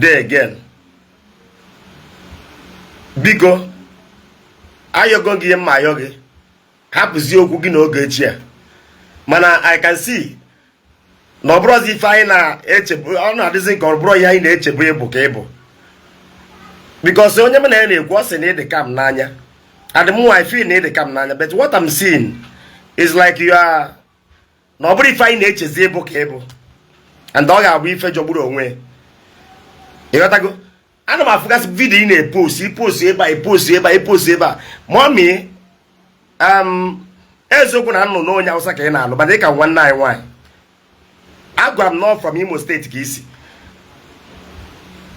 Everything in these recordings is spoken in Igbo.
Today again, biko, ayọgo gị ihe mma ayọ gị, hapụzie okwu gị na Ogechi a. Mana I can see na ọ bụrụzi ife anyị na-echebu, ọ na-adịzi nke ọ bụrụ ihe anyị na-echebu ịbụ ka ịbụ, because onye m na ya na-ekwu, ọ sị na ịdị kam n'anya, and mụ, I feel na ịdị kam n'anya, but what I'm seeing is like you are na ọ bụrụ ife anyị na-echezi ịbụ ka ịbụ, and ọ ga-abụ ife jọgburu onwe. Ịghọtago? Ana m afụgasị video ị na-epost, ipost ebe a, ipost ebe a, ipost ebe a. Mommy, eziokwu na nnụ na onye Awụsa ka ị na-alụ, mana ị ka nwanne anyị nwaanyị. Agwara m nọ from Imo State ka isi.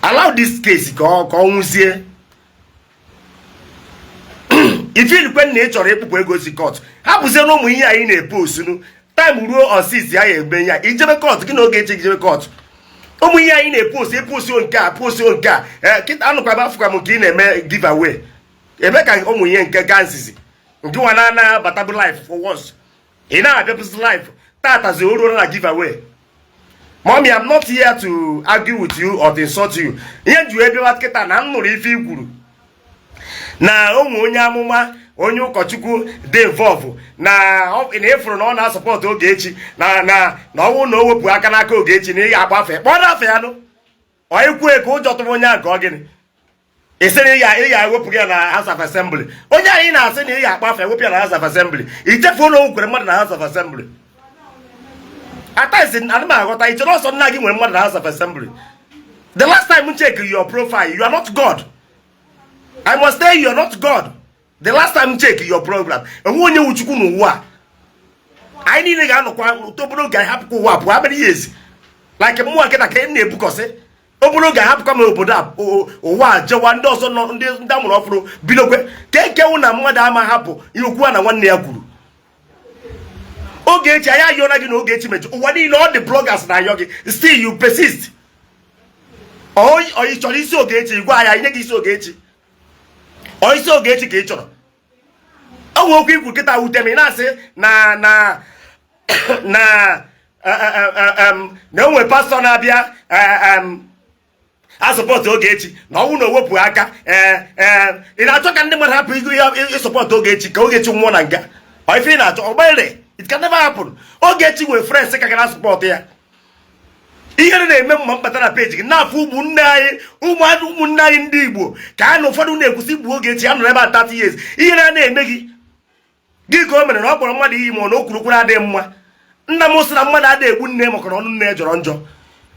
Allow this case ka ọ nwụzie. Ifilikwe na ị chọrọ ịkpụpụ ego si court, hapụzie na ụmụ ihe anyị na-epostunu. Time ruo osis ya, ya eme ya, ijebe court gị na Ogechi, ijebe court. Ụmụ ihe anyị na-epost, epost nke a, post nke a, ee, kịta anụkwa m, afụkwa m nke ị na-eme giveaway. Ebe ka ụmụ ihe nke gaa nzizi nke nwa na-anabatabu life for once, ị na-abịapụzi life tatazi, o ruo na giveaway. Mommy, I'm not here to argue with you or to insult you. Ihe nji wee bịawa kịta na m nụrụ ife i kwuru na ụmụ onye amụma, onye ụkọchukwu dị involve na ịfụrụ na ọ na-asupport Ogechi, na ọnwụ na o wepụ aka n'aka Ogechi na ị ga-agba afa, kpọọ n'afọ ya nụ. Ọ ikwue ka ụjọ tụrụ onye ahụ ka ọ gịnị? Ị sị na ị ga-ewepụ ya na House of Assembly. Onye anyị na-asị na ị ga-akpa afa ewepụ ya na House of Assembly, ichefuo na o kwere mmadụ na House of Assembly. Ataisi ana m aghọta. Ichere ọsọ nna gị nwere mmadụ na House of Assembly? The last time m check your profile, you are not God. I must tell you, you are not God. The last time check your program, enwe onye wu Chukwu n'ụwa a. Anyị niile ga-anọkwa obere oge, anyị hapụkwa ụwa pụọ. How many years? Like mmụọ nkịta ka m na-ebukọsị, obere oge ahapụkwa m obodo a, ụwa a jewa, ndị ọzọ nọ, ndị amụrụ ọfụrụ bidokwe ka ekewu na mmadụ ama hapụ ihe okwu a na nwanne ya kwuru. Ogechi, anyị ayọna gị na Ogechi mejọ. Ụwa niile, ọ dị bloggers na-ayọ gị, still you persist. Ọ ị chọrọ isi Ogechi, gwa ya, nye gị isi Ogechi. Ọ isi Ogechi ka ị chọrọ. Ọ nwe okwu ikwu kịta wute m. Ị na-asị na enwe pastor na-abịa asupport Ogechi, na ọnwụ na owepụ aka. Ee ee, ị na-achọ ka ndị mmadụ hapụ igu ya ịsupport Ogechi, ka Ogechi nwụọ na nga? Ọ ife ị na-achọ? Ọgbere, it can never happen. Ogechi nwere friends ka gara support ya. Ihe na-eme mma mkpata na peji gị na-afụ ụmụnne anyị, ụmụnne anyị ndị Igbo, ka a na ụfọdụ na-ekwusị igbu Ogechi. A nọrọ ebe a 30 years, ihe na na-eme gị gị ka o mere na ọ kpọrọ mmadụ iyi, ma ọ na o kwuru okwu na-adịghị mma. Nna m sị na mmadụ adịghị egbu nne maka na ọnụ nne jọrọ njọ.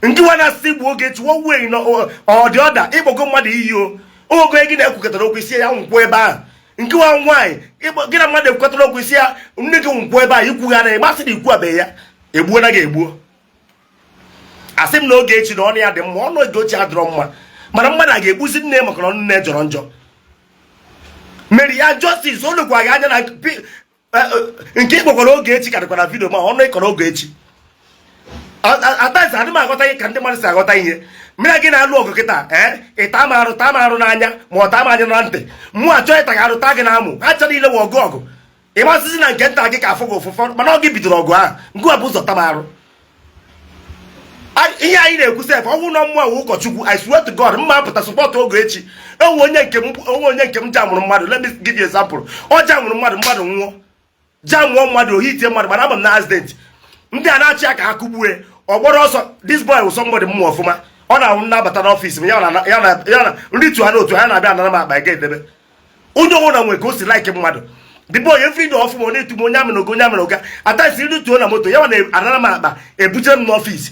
Nke nwa na-asị igbu Ogechi wee ọ dị ọda ịkpọgo mmadụ iyi. O ogo gị na-ekwukọtara okwu isi ya nkwụ ebe ahụ. Nke nwa nwaanyị gị na mmadụ ekwukọtara okwu isi ya, nne gị nkwụ ebe ahụ, ikwugharị ịmasị na ikwu abeghị ya, egbuo na gị egbuo. Asị m na Ogechi na ọnụ ya dị mma, ọnụ Ogechi adịrọ mma, mana mmadụ a ga-egbuzi nne maka na ọnụ nne jọrọ njọ? Meri ya justice. O lekwa gị anya na nke ịkpọkwara Ogechi ka dịkwa na video, ma ọnụ ịkọrọ Ogechi atazi. Adị m aghọta ihe ka ndị mmadụ si aghọta ihe. Mmiri gị na-alụ ọgụ kịta, ee, ịta m arụ, taa m arụ n'anya, ma ọ taa m anya na ntị, mụ achọ ịta gị arụ, taa gị na amụ. Ha chọrọ ilewe ọgụ ọgụ, ịmasịzi na nke nta gị ka afụ gị ụfụfụ, mana ọ gị bidoro ọgụ ahụ. Ngụwa bụ ụzọ ta m arụ. Ihe anyị na-ekwu sef, ọnwụ na mmụọ wụ ụkọchukwu, I swear to God, mma apụta support Ogechi. Onwe onye nke m, onwe onye nke m jamụrụ mmadụ. Let me give you example. Ọ jamụrụ mmadụ, mmadụ nwụọ, jamụọ mmadụ, ohi tie mmadụ, mana ama m na accident. Ndị a na-achị ya ka ha kụgbue, ọ gbọrọ ọsọ. This boy wụ somebody mmụọ ọfụma. Ọ na-ahụ nnabata n'office m ya na nritu ha n'otu ha na-abịa anara m akpa ega edebe. Onye ọbụla nwere ka o si like mmadụ. The boy, every day ọfụma, ọ na-etu m onye amịrị oga, onye amịrị oga. Atasi nrituo na moto ya, na-anara m akpa ebutere m n'office.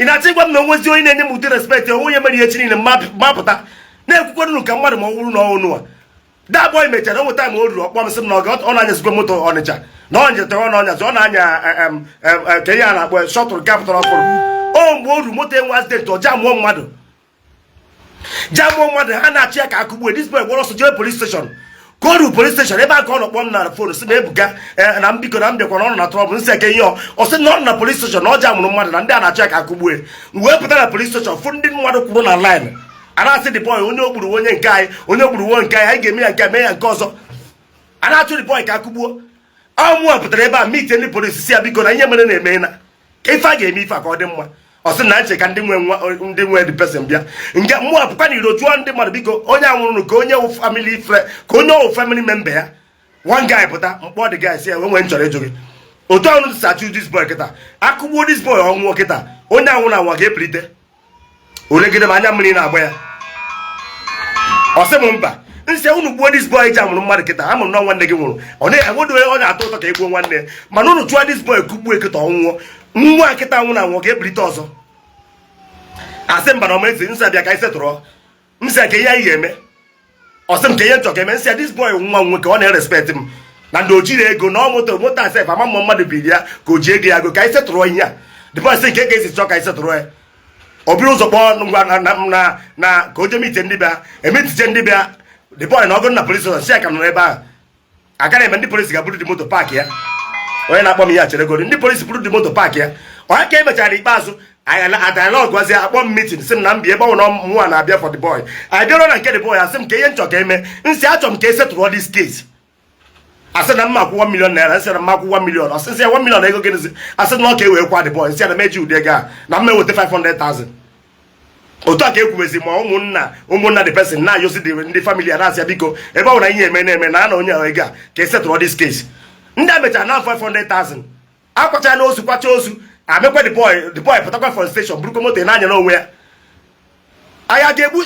Ị na-achọ ịgwa m na onwezi onye na-enye m ụdị respect onye mere ihe chi niile mapụta na-ekwukwanụ ka mmadụ, ma ọ wụrụ na ọnụ a that boy mechara onwe time o ruru, ọkpọ m, sị m na ọ na-anyazikwa moto Ọnịcha na ọ njetara, ọ na-anyazi, ọ na-anya ka ihe a na-akpọ shuttle nke pụtara ọfụrụ. O mgbe o ruru moto enwe accident, ọ jamụọ mmadụ, jamụọ mmadụ, ha na-achị ya ka akụgbuo. This boy gbara ọsọ jee police station. Ka o ruru police station ebe a ka ọ nọ kpọọ m na phone, sị na ebuka na mbiko na m bịakwa na ọ nọ na trouble. Nsị eke ihe ọ sị na ọ nọ na police station, na ọ jamụrụ mmadụ, na ndị a na-achọ ya ka akụgbue. Wee pụta na police station, fụ ndị mmadụ kwuru na line a na-asị the boy, onye ogburu, onye nke anyị, onye ogburu nwo nke anyị, anyị ga-eme ya nke a, mee ya nke ọzọ. A na-achụ the boy ka akụgbuo. Ọmụa pụtara ebe a meet ndị polisi, si ya biko, na ihe mere na-eme na ka ife a ga-eme ife a ka ọ dị mma. Ọ sị na nche ka ndị nwe nwa, ndị nwe the person bịa nke mmụọ apụkwa na iro, jụọ ndị mmadụ, biko, onye anwụrụ, ka onye wụ family friend, ka onye wụ family member ya. One guy pụta mkpọ, the guy si ya, enwe m chọrọ ịjụ gị, otu ahụ si achụ this boy kịta, akụgbuo this boy, ọnwụọ kịta, onye anwụrụ anwụ ga-epulite? Olegide m, anya mmiri na-agba ya. Ọ sị m mba. Nsị, unu gbuo this boy ji amụrụ mmadụ kịta, amụrụ na nwanne gị nwụrụ, ọ na-enwedo ọ na-atọ ụtọ ka e gbuo nwanne ya. Mana unu chụọ this boy, kụgbuo kịta, ọnwụọ, nwa kịta nwụrụ anwụ ga-epulite ọzọ? Asị mba na ọma ezi. Nsị, abịa ka anyị setụrụ. Nsị ka ihe anyị ga-eme. Ọ sị m ka ihe nchọ ka eme. Nsị, this boy nwa m nwoke, ọ na-erespect m na ndị ojiri ego na ọ moto asef ama mma mmadụ biri ya ka o ji ego ya go, ka anyị setụrụ ihe a. The boy sị nke ka esi chọọ ka anyị setụrụ ya. O buru ụzọ kpọọ ngwa na ka o jee mite ndị bịa emetiche ndị bịa. The boy na ọgụ na police station, si ya ka nọ n'ebe ahụ agaghị eme. Ndị polisi ga-buru dị moto park ya. Onye na-akpọ m ihe a, chere goro. Ndị polisi buru dị moto park ya. Onye ka emechara ikpeazụ adala ọgwazi, akpọ m meeting, sị m na m bịa ebe ọ na mụnwa na-abịa for the boy. Anyị bịaruo na nke the boy, asị m ka ihe nchọ ka eme. Nsị, achọ m ka esetụrụ this case. Asị na mma akwụ 1 million naira. Nsị na mma akwụ 1 million. Ọsị nsị ya 1 million ego gịnịzi? Asị na ọ ka e wee kwa the boy. Nsị ya na meji ụdị ego a na mma eweta 500,000. Otu a ka ekwubezi ma ụmụnna the person na-ayọzi ndị family a, na-asị ya, biko, ebe ọ bụ na ihe eme na-eme na ana onye ahụ ego a ka esetụrụ this case. Ndị a mechara na 500,000 akwacha na ozu, kwacha ozu, amekwa the boy. The boy pụtakwa from station, burukwa moto na-anya n'onwe ya. Anyị ga-egbu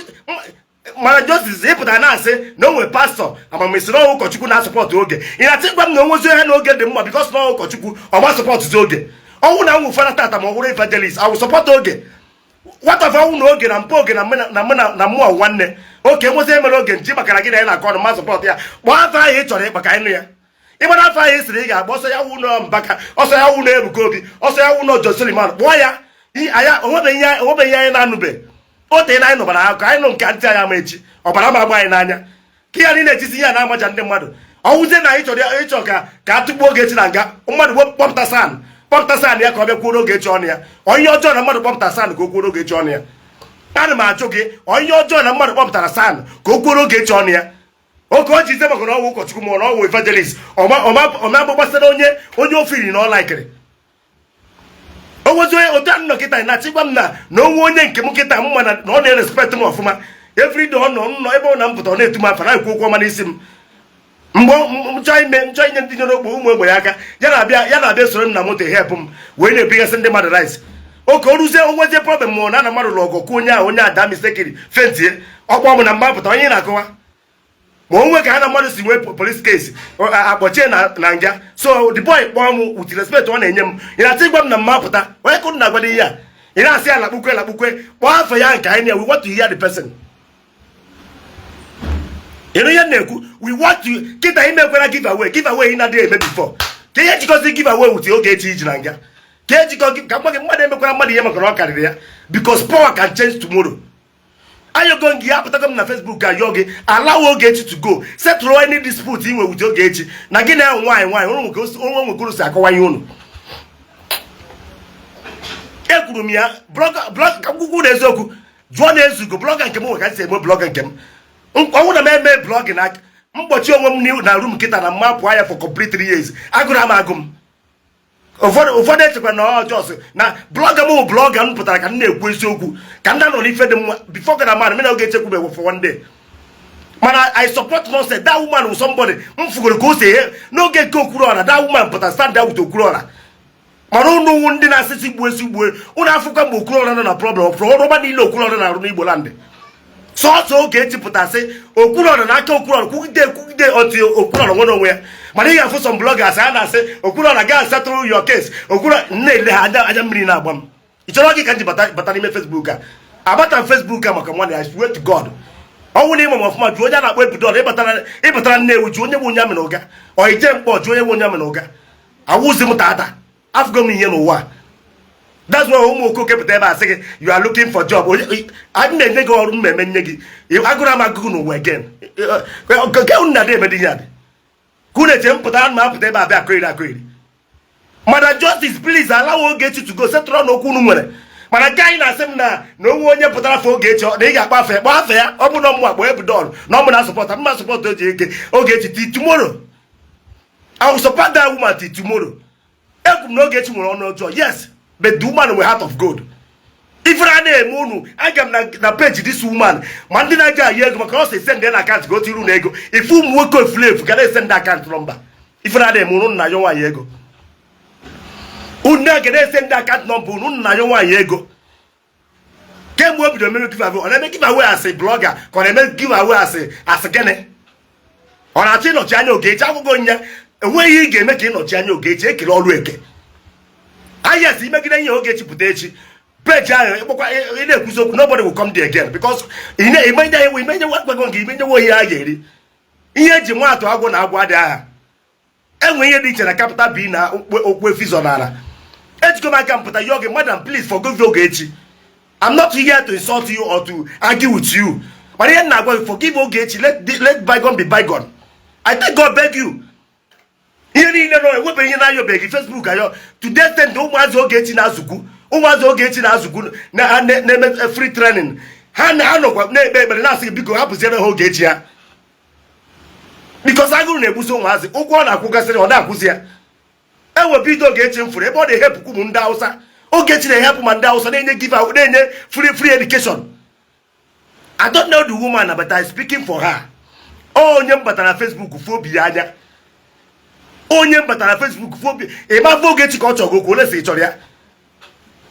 mana Justice ịpụtara na-asị na o nwere pastọ amamisiri na ụkọchukwu na-asupport Oge. Ị na-atị gwa m na onwezi ha n'oge dị mma because na ụkọchukwu ọgba supportzi Oge. Ọnwụ na nwụ fara tata ma ọ bụrụ evangelist awụ support Oge. What of ọnwụ na Oge na mpụ Oge na mụ na mmụọ nwanne oke nwezi emere Oge nji makara gị na ya na-akọ ọnụ ma support ya? Kpọọ afọ ahụ ị chọrọ ịkpa ka anyị nụ ya. Ịgbara afọ ahụ ị sịrị ị ga-agba ọsọ ya wụ na Mbaka, ọsọ ya wụ na Ebuka Obi, ọsọ ya wụ na John Suleman, kpọọ ya. Anya onwebeghị ihe anyị na-anụbe. O tee na anyị nụbara akụkọ anyị nụ nke ntị anyị ama echi ọbara ma agba anyị n'anya ka ihe anyị na-etisi ihe a na-amaja ndị mmadụ. Ọwụzie na anyị chọrọ ịchọ ka a tụgbuo Ogechi na nga, mmadụ kpọpụta SAN, kpọpụta SAN ya ka ọ bịa kwuo Ogechi ọnụ ya. Onye ọjọọ na mmadụ kpọpụta SAN ka o kwuo Ogechi ọnụ ya? Ana m ajụ gị, onye ọjọọ na mmadụ kpọpụtara SAN ka o kwuo Ogechi ọnụ ya? Oke o ji ize maka na ọwụ ụkọchukwu ma ọ na ọwụ evangelist, ọma gbasara onye ofiri na ọ laikiri o nwezi onye otu anụ nọ kịta na-achịkwa m na onwe onye nke m kịta mma na ọ na-erespect m ọfụma. Everyday ọ nọ nnọ ebe ọ na mpụta, ọ na-etu m afa, na-ekwu okwu ọma n'isi m. Mgbe m chọọ ime nchọ inye ndị nyere ogbe ụmụ ogbenye aka, ya na-abịa soro m na moto help m wee na-ebugasị ndị mmadụ rice. Oke o ruzie, onwezie problem ma ọ na mmadụ lụ ọgụ kwuo onye ahụ, onye ada mistekiri fentie ọkpọ m na mgbapụta onye na-akọwa ma onwe ka ha na mmadụ si nwee police case, akpọchie na nga. So the boy kpọọ m with respect ọ na-enye m. Ị na-atụ ịgwa m na mma pụta onye kụrụ na-agwado ihe a ị na-asị ya lakpukwe lakpukwe? Kpọọ afọ ya nke anyị na we want to hear the person. Ịnụ ihe m na-ekwu? We want to kịta imekwara give away, give away ị na-adịghị eme before, ka ihe jikọzi give away with Ogechi iji na nga, ka ejikọ ka mgba gị. Mmadụ emekwara mmadụ ihe maka na ọ karịrị ya, because power can change tomorrow. Ayogo gị, apụtago m na Facebook ayọ gị, allow Ogechi to go settle any dispute inwe with Ogechi na gị na nwaanyị onwe nwekuru si akọwa ihe unu. Ekwuru m ya blog ka ngwugwu na eziokwu jụọ na ezugo blogger nke m nwe ka si eme blogger nke m. Ọnwụ na m eme blog na mkpọchi onwe m na room nkịta na mma pụọ ya for complete 3 years, agụrụ ama agụ m. Ụfọdụ echekwa na ọ just na blogger m bụ blogger m pụtara ka m na-ekwu eziokwu, ka ndị nọ n'ife dị mma before gana man mena oge echekwube for one day. Mana I support nonsense. That woman was somebody m fugoro ka o si ihe n'oge nke Okwuluọra. That woman pụtara stand out with Okwuluọra. Mana ụnụ ndị na-asịsị gbuo esi gbue ụnụ afụkwa mgbe Okwuluọra nọ na problem ọrụba niile Okwuluọra na-arụ n'Igbo land, sọsọ oge echipụtasị Okwuluọra n'aka Okwuluọra kwugide kwugide otu Okwuluọra nwere onwe ya. Mana ị ga-afụ some bloggers a na-asị Okwuluọra gaa settle your case. Okwuluọra na-ele ha anya, anya mmiri na-agba m. Ị chọrọ gị ka m ji bata n'ime Facebook a? Abata m Facebook a maka nwanne. I swear to God, ọnwụ na ịma m ọfụma, jụọ onye a na-akpọ Ebudol. Ịbatara Nnewi, jụọ onye bụ onye amị na ụga ọ ije mkpọ, jụọ onye bụ onye amị na ụga. Awụzi m tata, afụgo m ihe n'ụwa. That's why ụmụ okoke pụta ebe a sị gị you are looking for job. Anyị na-enye gị ọrụ mmemme nye gị. Agụrụ m agụgụ n'ụwa again nke unu na-adị eme dị ya dị ka unu eche mpụta ma apụta ebe a bịa akụiri akụiri. Mana Justice, please allow Ogechi to go settle n'okwu unu nwere. Mana nke anyị na-asị m na onwe onye pụtara afọ Ogechi na ị ga-akpa afọ ya, kpọọ afọ ya. Ọ bụ na ọmụ akpọ Ebudol na ọmụ na support mma support oji eke Ogechi till tomorrow. I will support that woman till tomorrow. Ekwu m na Ogechi nwere ọnụ ọjọọ, yes, but the woman with heart of gold. Ifere a na-eme unu. Aga m na page this woman, ma ndị na-aja ayị ego maka ọ sị send na account ka o tiri unu ego. Ife ụmụ nwoke efulefu ga na-esend account number. Ifere a na-eme unu. Na-ayọ nwaanyị ego, unu na-aga na-esend account number. Unu na-ayọ nwaanyị ego. Kemgbe o bido meme giveaway, ọ na-eme giveaway asị blogger ka ọ na-eme giveaway asị gịnị? Ọ na-achọ ịnọchi anya Ogechi? Akwụkwọ nya enweghị ihe ị ga-eme ka ịnọchi anya Ogechi. Ekele ọrụ eke ayes imegide ihe Ogechi pụta echi, page ahụ ịkpọkwa ị na-ekwuzi okwu, nobody will come there again, because ị na-emenye ya, imenyewe akpago nke imenyewe ihe a ga-eri. Ihe eji nwa atụ agwụ na agwụ adị aha. Enwe ihe dị iche na capital B na okwu efizọ n'ala. Ejikọ m aka m pụta yọọ gị, madam, please forgive Ogechi. I'm not here to insult you or to argue with you, mana ihe m na-agwa gị, forgive Ogechi. Let bygone be bygone. I thank God, beg you. Ihe niile nọ ewebe ihe na-ayọbeghị Facebook ayọ today. Send ụmụazị Ogechi na-azụkwu, ụmụazị Ogechi na-azụkwu na-eme free training. Ha na-anọkwa na-ekpe ekpere, na-asị gị, biko hapụziere ha Ogechi ha, because agụrụ na-egbusi ụmụazị. Ụgwọ ọ na-akwụgasịrị, ọ na-akwụzi ya. Ewebido Ogechi m fụrụ ebe ọ na-ehepụkwu ụmụ ndị Hausa. Ogechi na-ehepụ ma ndị Hausa, na-enye give, na-enye free education. I don't know the woman, but I speaking for her. Onye m batara na Facebook fụ obi ya anya, onye m batara na Facebook fụ obi ịma Ogechi ka ọ chọrọ okwu ole si ị chọrọ ya.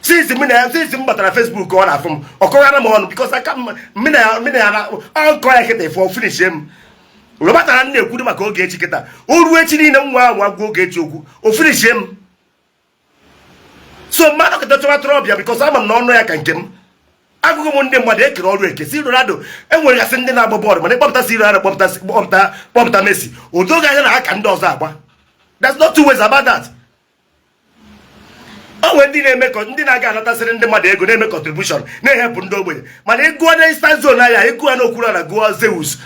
Since m na ya, since m batara Facebook, ọ na-afụ m, ọ kọghara m ọnụ, because aka m mị na ya na ọ nkọ ya kịta ifo finish m webatara. M na-ekwuru maka Ogechi kịta. O ruo echi niile, m nwa ahụ agwa Ogechi okwu, o finish m. So mmadụ kịta chọwa tụrụ ọbịa, because ama m na ọnụ ya ka nke m. Agụgụ m ndị mmadụ ekere ọrụ eke si Ronaldo enweregasị ndị na-agba bọọlụ, mana ịkpọpụta si Ronaldo, kpọpụta Messi, o doghị anya na ha ka ndị ọzọ agba. There's no two ways about that. O nwere ndị na-eme ndị na-aga anatasịrị ndị mmadụ ego, na-eme contribution, na-ehepụ ndị ogbenye. Mana ịgụọ na Eastern Zone anya, ịgụọ na Okwuru na gụọ Zeus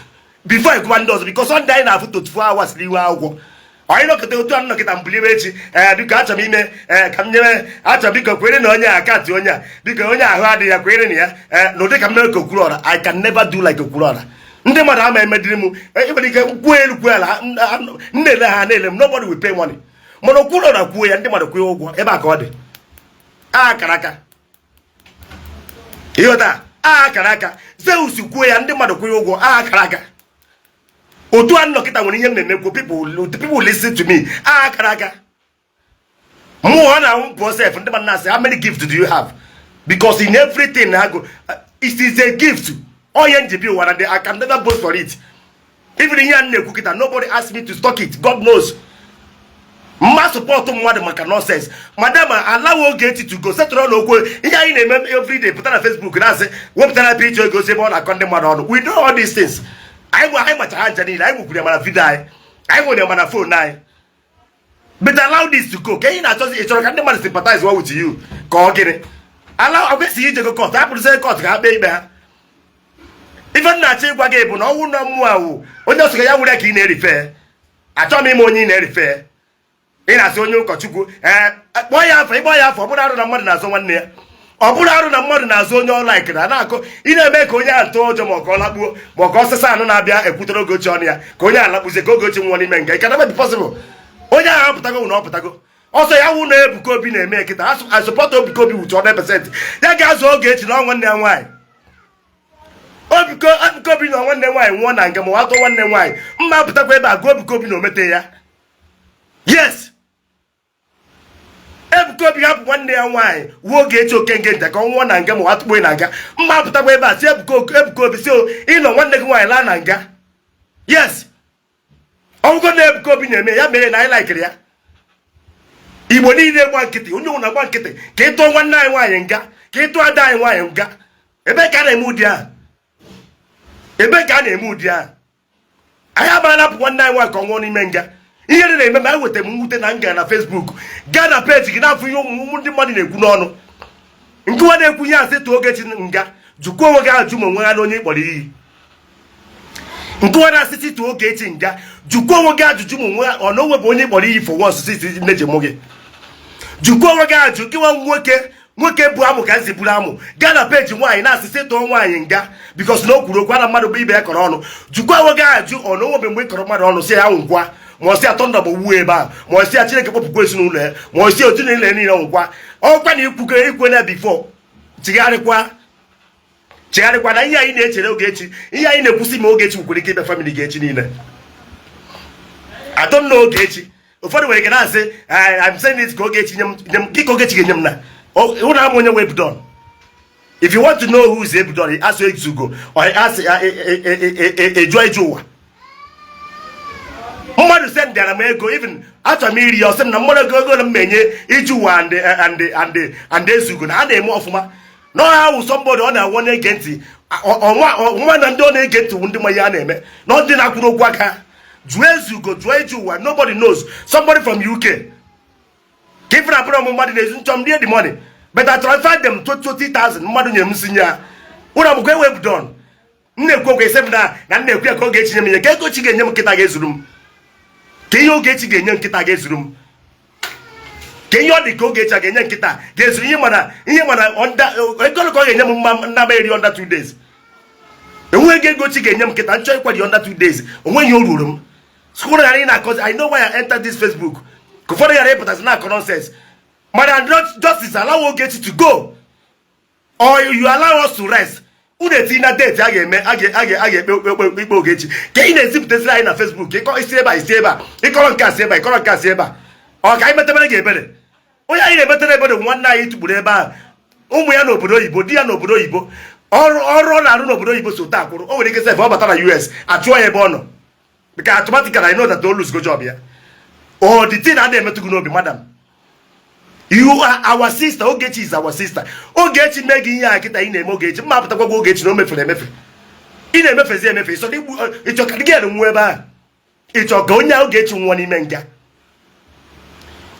before ịgụwa ndị ọzọ, because ndị anyị na-afụ 24 hours n'ihu akwụkwọ. Anyị nọkọta otu a nnọkịta mbuli echi. Ee, biko, achọrọ m ime, ee, ka m nyere achọrọ, biko kwere na onye account onye a, biko, onye ahụ adịghị ya, kwere na ya. Ee, na ụdị ka m mere ka Okwuru. I can never do like Okwuru. Ndị mmadụ ama emediri m. Enwere ike kwuo elu, kwuo ala, m na-ele ha, na-ele m, nobody will pay money. Mana Okwuru kwuo ya, ndị mmadụ kwụọ ụgwọ. Ebe a ka ọ dị akara aka. Ịghọta akara aka? Zeus kwuo ya, ndị mmadụ kwụọ ụgwọ. Akara aka. Otu a nnọkịta nwere ihe m na-emekwu, people listen to me. Akara aka mụ na pụọ sef. Ndị mmadụ na-asị, "How many gifts do you have?" Because in everything na go, it is a gift. Onye njibi ụwa na I can never boast for it. Even ihe a na-ekwu kịta, nobody asked me to stock it. God knows mma support mmadụ maka nonsense. Madam, allow Ogechi to go settle n'okwu. Ihe anyị na-eme everyday, pụta na Facebook na-asị wepụtara picture egosi ebe ọ na-akọ ndị mmadụ ọnụ. We know all these things. Anyị machara ncha niile. Anyị nwekwuru ya mana video anyị, anyị nwere ya mana phone anyị. But allow this to go. Ka ihe na-achọzi, ị chọrọ ka ndị mmadụ sympathize well with you ka ọ gịnị? Allow akwesịghị ijego court, hapụrụzie court ka ha kpee ikpe ha. Ife m na-achọ ịgwa gị bụ na ọnwụ na mmụọ awụ onye ọsọ ya nwere ka ị na-erife. Achọghị m ime onye ị na-erife. Ị na-asị onye ụkọchukwu, ee, kpọọ ya afọ, ịkpọ ya afọ. Ọ bụrụ arụ na mmadụ na-azụ nwanne ya, ọ bụrụ arụ na mmadụ na-azụ onye ọ laikiri, a na-akụ ị na-eme ka onye ahụ tụọ ụjọ, ma ọ ka ọ lakpuo, ma ọ ka ọsịsa anụ na-abịa ekwutere Ogechi ọnụ ya, ka onye ahụ lakpuzie, ka Ogechi nwụọ n'ime nga. It can never be possible. Onye ahụ apụtago na ọ pụtago ọsọ ya wụ na Ebuka Obi na-eme kịta. I support Ebuka Obi with 100%. Ya ga-azụ Ogechi na nwanne ya nwaanyị. Ebuka Obi na nwanne nwaanyị nwụọ na nga, ma ọ atọ nwanne nwaanyị mma pụtakwa ebe a gụọ Ebuka Obi na omete ya. Yes, Ebuka Obi hapụ nwanne ya nwaanyị wuo Ogechi Okenge nta ka ọ nwụọ na nga, ma ọ atụkpo na nga, mma pụtakwa ebe a si Ebuka Obi si ịnọ nwanne gị nwaanyị laa na nga. Yes, ọgwụgwọ na Ebuka Obi na-eme ya mere na anyị laikiri ya. Igbo niile gba nkịtị, onye ọbụla gba nkịtị ka ị tụọ nwanne anyị nwaanyị nga, ka ị tụọ ada anyị nwaanyị nga. Ebe ka a na-eme ụdị ahụ? Ebe ka a na-eme ụdị ahụ? Anyị abara napụ nwanne anyị nwaanyị ka ọ nwụọ n'ime nga. Ihe dị na-eme ma anyị weta m mwute na nga na Facebook, gaa na page gị na-afụ ihe ụmụ ndị mmadụ na-ekwu n'ọnụ. Nke nwa na-ekwu ihe asị tụọ Ogechi nga, jụkwa onwe gị ajụ ma onwe ha na onye ịkpọrọ iyi. Nke nwa na-asịsị tụọ Ogechi nga, jụkwa onwe gị ajụjụ ma onwe ọ na onwe bụ onye ịkpọrọ iyi for once since nne ji mụ gị. Jụkwa onwe gị ajụ gị nwa nwoke, nwoke bụ amụ ka nsi buru amụ, gaa na page nwaanyị na-asịsị tụọ nwaanyị nga because na o kwuru okwu ana mmadụ bụ ibe ya kọrọ ọnụ. Jụkwa onwe gị ajụ, ọ na onwebe mgbe ị kọrọ mmadụ ọnụ, sị ya nkwa, ma ọ sị atọ ndọgba wuo ebe ahụ, ma ọ sị ya Chineke kpọpụkwa ezinụlọ ya, ma ọ sị otu niile niile nkwa ọkwa na ikwugo ikwe na before. Chigharịkwa, chigharịkwa na ihe anyị na-echere Ogechi, ihe anyị na-ekwusi ma Ogechi nwekwara ike ịbịa family gị echi niile. I don't know Ogechi. Ụfọdụ nwere ike na-asị, "I'm saying it ka Ogechi nye m, nye m gị, ka Ogechi ga-enye m." Na ụnụ ama onye wee Ebudon. If you want to know who is Ebudon, ask Ezugo or ask ejuo eju ụwa. Mmadụ sendịara m ego, even achọrọ m iri ya, ọsị m na mmadụ ego na m enye iji ụwa and Ezugo na ha na-eme ọfụma na ọha wụ somebody ọ na-awọ na-ege ntị ọnwa na ndị ọ na-ege ntị wụ ndị ma ihe a na-eme na ndị na-akwụrụ okwu aka. Jụọ Ezugo, jụọ iji ụwa. Nobody knows somebody from UK ka ife na abụrụ m mmadụ na-ezu nchọ m rie the money, but I transferred them 20,000 mmadụ nyere m si nye ha. Ụlọ mụkwa ewe Ebudon. M na-ekwu okwu ese m na m na-ekwu ya ka Ogechi nye m ihe, ka Ogechi ga-enye m nkịta ga-ezuru m, ka ihe Ogechi ga-enye nkịta ga-ezuru m, ka ihe ọ dị ka Ogechi a ga-enye nkịta ga-ezuru ihe. Mana ihe mana ego ka ọ ga-enye m mma nna m eri under 2 days. Enweghị ego Egochi ga-enye m nkịta nchọ ịkwado under 2 days. Onweghị ihe o ruru m. Skwụrụ ghara ị na-akọzi. I know why I entered this Facebook, ka ụfọdụ ghara ịpụtasị na-akọ nonsense. Mana justice, allow Ogechi to go or you allow us to rest. Unu etinye na date a ga-eme, a ga-ekpe ikpe Ogechi, ka ị na-ezipụtasịrị anyị na Facebook. Ịkọ isi ebe a, isi ebe a, ịkọrọ nke a si ebe a, ịkọrọ nke a si ebe a. Ọ ka anyị metabere gị ebere? Onye anyị na-emetere ebere bụ nwanne anyị tụgburu ebe ahụ, ụmụ ya n'obodo oyibo, di ya n'obodo oyibo, ọrụ ọ na-arụ n'obodo oyibo so taa kwụrụ. O nwere ike sef ọ bata na US, achụọ ya ebe ọ nọ, because automatically I know that o lose go job ya. Oh, the thing a na-emetụ gị n'obi, madam, you are our sister. Ogechi is our sister. Ogechi mee gị ihe a kịta ị na-eme Ogechi, mma apụtakwa gwa Ogechi na o mefere emefe. Ị na-emefezi emefe. Ịchọ igbu, ịchọ ka gị nwụọ ebe ahụ, ịchọ ka onye Ogechi nwụọ n'ime nga.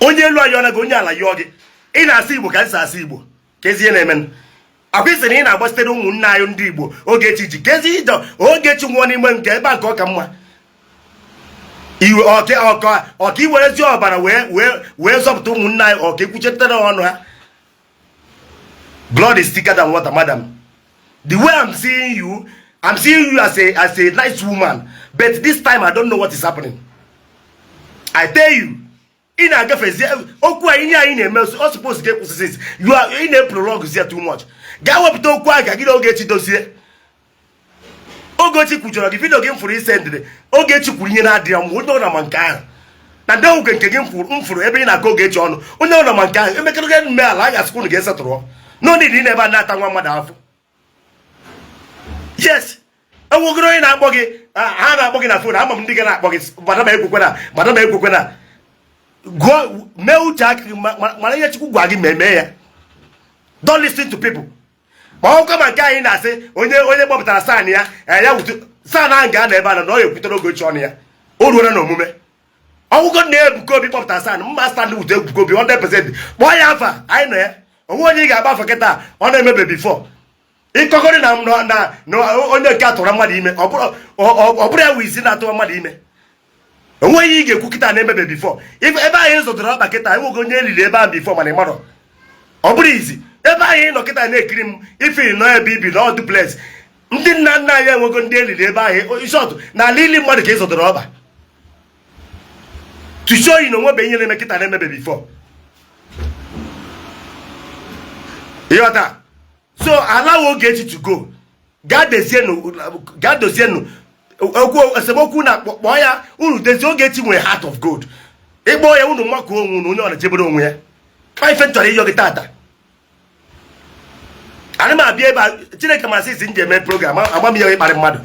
Onye elu ayọ na gị, onye ala yọọ gị. Ị na-asụ Igbo ka esi asụ Igbo, ka ezi ihe na-eme. Akwa isi na ị na-agbazitere ụmụnne anyị ndị Igbo Ogechi ji, ka ezi ije Ogechi nwụọ n'ime nga ebe a nke ọ ka mma iwe ọka ọka ọka iwerezi ọbara wee zọpụta ụmụnne anyị, ọka ekwuchetere ọnụ ha. Blood is thicker than water, madam. The way I'm seeing you, I'm seeing you as a nice woman, but this time I don't know what is happening. I tell you, ị na-agafezi okwu a. Ihe anyị na-eme, ọ suppose ga ekwụsịsị. You are, ị na-eprolong ya too much. Gaa wepụta okwu a ka gị na Ogechi dozie. Ogechi kwujọrọ gị. Video gị m fụrụ ise ndịrị, Ogechi kwuru ihe na-adịghị mma. Onye ọ ma nke ahụ na ndị oge nke gị m fụrụ ebe ị na-akọ Ogechi ọnụ, onye ọ ma nke ahụ emekọrọ mme ala a ga-asịkwa unu ga-esetụrụ n'onidi ị na-ebe a na-ata nwa mmadụ afọ. Yes, enwegoro onye na-akpọ gị, ha na-akpọ gị na phone. Ama m ndị ga na-akpọ gị, madam ekwekwe na, madam ekwekwe na. Gụọ, mee uche aka gị, mara ihe Chukwu gwa gị ma mee ya. Don't listen to people. Ma ọ kama nke anyị na-asị onye kpọpụtara SAN ya, ya wutu SAN ahụ ga-anọ ebe a na ọ ga-ekwutere Ogechi ọnụ ya. O ruola na omume ọgwụgwọ na Ebuka Obi kpọpụtara SAN mma stand wute Ebuka Obi 100%. Kpọọ ya afa anyị nọ ya. Onwe onye ị ga-agba afa kịta ọ na-emebe before ịkọgọrị na onye nke atụrụ mmadụ ime. Ọ bụrụ ya wụ isi na-atụwa mmadụ ime, onweghị ị ga-ekwu kịta na-emebe before. Ebe anyị zọtara ọkpa kịta, enweghị onye eriri ebe ahụ before, mana ị marọ. Ọ bụrụ izi ebe anyị nọ kịta na-ekiri m, ifiri nọ ebe ibi na ọdụ place, ndị nna nna anyị enwego ndị eriri ebe ahụ. Short na ala ili mmadụ ka ị zọtara ọkpa to show you na onwebe ihe na-eme kịta na-emebe before. Ịghọta? So allow Ogechi to go. Gaa dozienụ, gaa dozienụ okwu esemokwu na kpọọ ya unu dozie. Ogechi nwere heart of gold. Ịkpọ ya, unu makụọ onwe unu, onye ọ na-echebere onwe ya. Kpa ife m chọrọ ịyọ gị tata, ana m abịa ebe a. Chineke masị isi m ji eme program agba m ya ịkparị mmadụ.